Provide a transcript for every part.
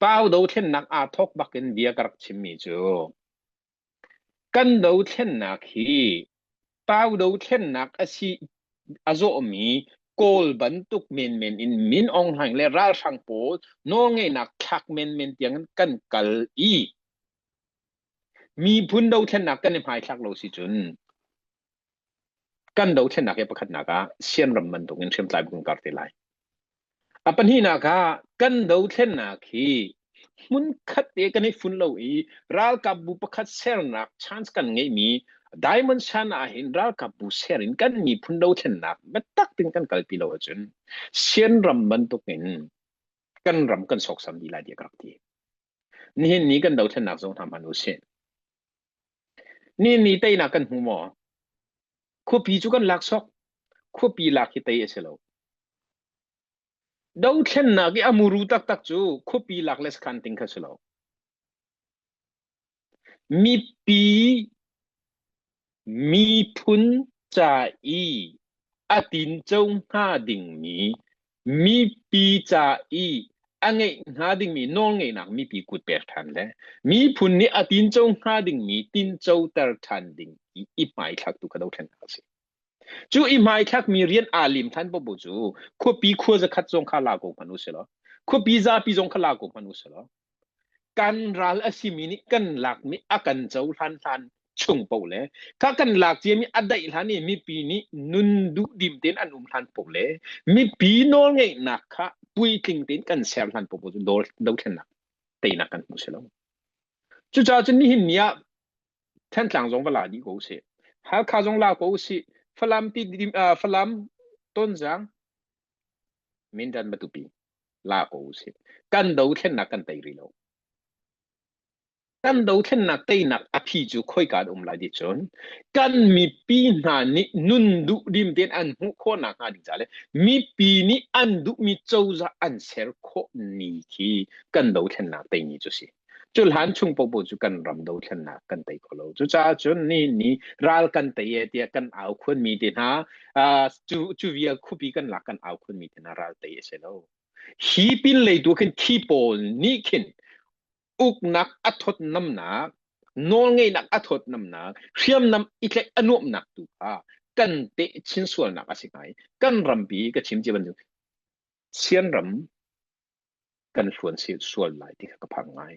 Pau dothlennak aa thawk bak in bia ka rak chimmi cu kan dothlennak hi Pau dothlennak a si a zawhmi Kawl bantuk menmen in Min Aung Hlaing le ralhrang pawl nawlngeihnak thlak menmen tiang in kan kal i miphun dothlennak kan i hmaithlak lo si cun kan dothlennak hi pakhatnak ah Sianram bantuk in hriamtlai bu kan kar te lai. A pahnihnak ah kan dothlennak hi hmunkhat te kan i fun lo i ralkapbu pakhat sernak chance kan ngeihmi Diamond Shan ah hin ralkapbu ser in kan miphun dothlennak biatak tin kan kalpi lo ahcun Sianram bantuk in kan ram kan sawksam dih lai tiah ka rak ti. Nihin ni kan dothlennak zong hna hman usih. Nihin ni teinak kan hmu maw? Khuapi cu kan lak sawk. Khuapi lak hi tei a si lo. Dothlennak i a muru taktak cu khuapi lak le sakhan ting kha si lo. Mipi miphun ca i a tinco hnga dingmi mipi ca i a ngeih hnga dingmi nawlngeihnak mipi kut pek ṭhan le miphun nih a tinco hnga dingmi tincoter ṭhan ding i i hmaithlaktu kha dothlennak a si. Cu i hmaithlakmi rian aa lim than popo cu khuapi khua zakhat zong kha la ko hmanh u silaw khuapi zapi zong kha la ko hmanh u silaw kan ral a simi nih kan lakmi a kan cohlan hlan chung paoh le kha kan lak ciami a daih hlan i mipi nih nun duhdim tein an um hlan paoh le mipi nawlngeihnak kha puitling tein kan ser hlan paoh cu dothlennak teinak kan hmu si lo. Cucaah cun nihin ni ah Thantlang zong va la dih ko usih. Halkha zong la ko usih. Falam ti Falam Tonzang Mindan Matupi la ko usih. Kan dothlennak kan tei rih lo. Kan dothlennak teinak a phi cu khoika um lai ti cun kan mipi hna nih nun duh dim tein an hmuh khawhnak hnga ding ca le mipi nih an duhmi cozah an ser khawh ni khi kan dothlennak tei ni cu si. Cu hlan chung popo cu kan ram dothlennak kan tei kho lo. Cucaah cun ni ni ral kan tei e tiah kan au khun mi te hna cu cu vial khupi kan lak kan au khun mi te hna ral tei a si lo. Hi pin lei tu khin thi pawl nih khin uknak a thawtnamnak, nawlngeihnak a thawtnamnak, hriamnam i tlaih a nuamhnak tu kha kan teh chin sualnak a si hnga i kan rampi ka chim cia bantuk Sianram kan hluan sual lai ti kha ka phang ngai.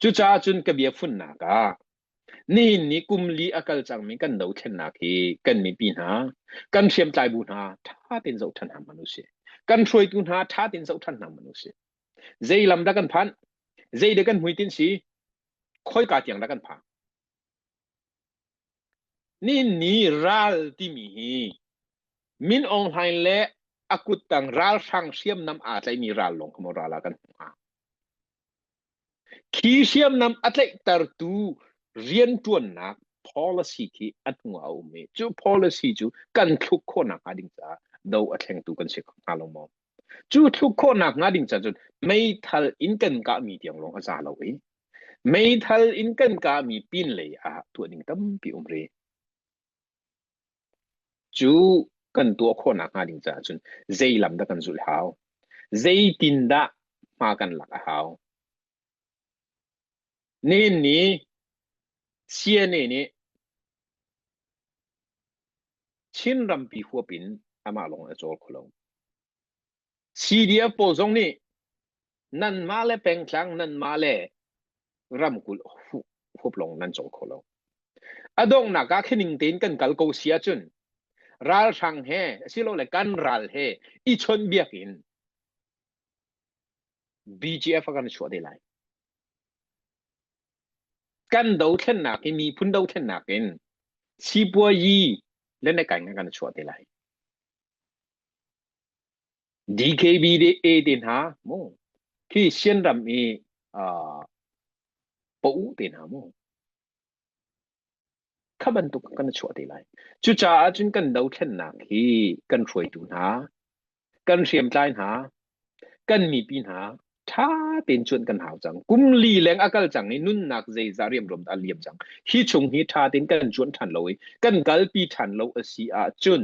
Cucaah cun ka bia funnak ah nihin ni kum li a kal cangmi kan dothlennak hi kan mipi hna, kan hriamtlai bu hna ṭha tein zoh ṭhan hna hmanh usih. Kan hruaitu hna ṭha tein zoh ṭhan hna hmanh usih. Zei lam dah kan phanh? Zei dah kan hmuitinh si? Khoika tiang dah kan phak? Nihin ni ral timi hi Min Aung Hlaing le a kuttang ralhrang hriamnam aa tlaihmi ral lawng kha maw ral ah kan hmuh hnga? Khi hriamnam a tlaihtertu rianṭuannak policy khi a hnu ah a um i cu policy cu kan thluk khawhnak hnga ding caah do a thlengtu kan si hnga lo maw? Cu thluk khawhnak hnga ding caah cun meithal in kan kahmi tiang lawng a za lo i meithal in kan kahmi pinlei ah tuah ding tampi um rih. Cu kan tuah khawhnak hnga ding caah cun zei lam dah kan zulh hau? Zeitindah hma kan lak a hau? Nihin ni CNA nih Chin rampi huap in amah lawng a cawl kho lo. CDF pawl zong nih nanmah le pengtlang nanmah le ramkulh huap lawng nan cawl kho lo. A donghnak ah khining tein kan kal ko si ahcun ralhrang he asilole kan ral he i chawnhbiak in BGF a kan chuah te lai. Kan dothlennak hi miphun dothlennak in sipuayi le na kai kan chuah te lai. DKB de A te hna mu khi Sianram i uh, pa u te hna mu kha bantuk kan chuah te lai. Cucaah cun kan dothlennak hi kan hruaitu hna, kan hriamtlai hna, kan mipi hna ṭha tein cuanh kan hau cang. Kum li leng a kal cang i nunnak zeizah riamruam dah a liam cang. Hi chung hi ṭha tein kan cuanh ṭhan lo i kan kalpi ṭhan lo a si ahcun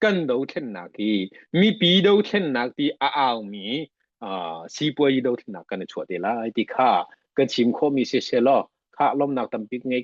kan dothlennak hi mipi dothlennak ti a aumi Sipuazi dothlennak kan i chuah te lai ti kha ka chim khawhmi si selaw kha lawmnak tampi ngei.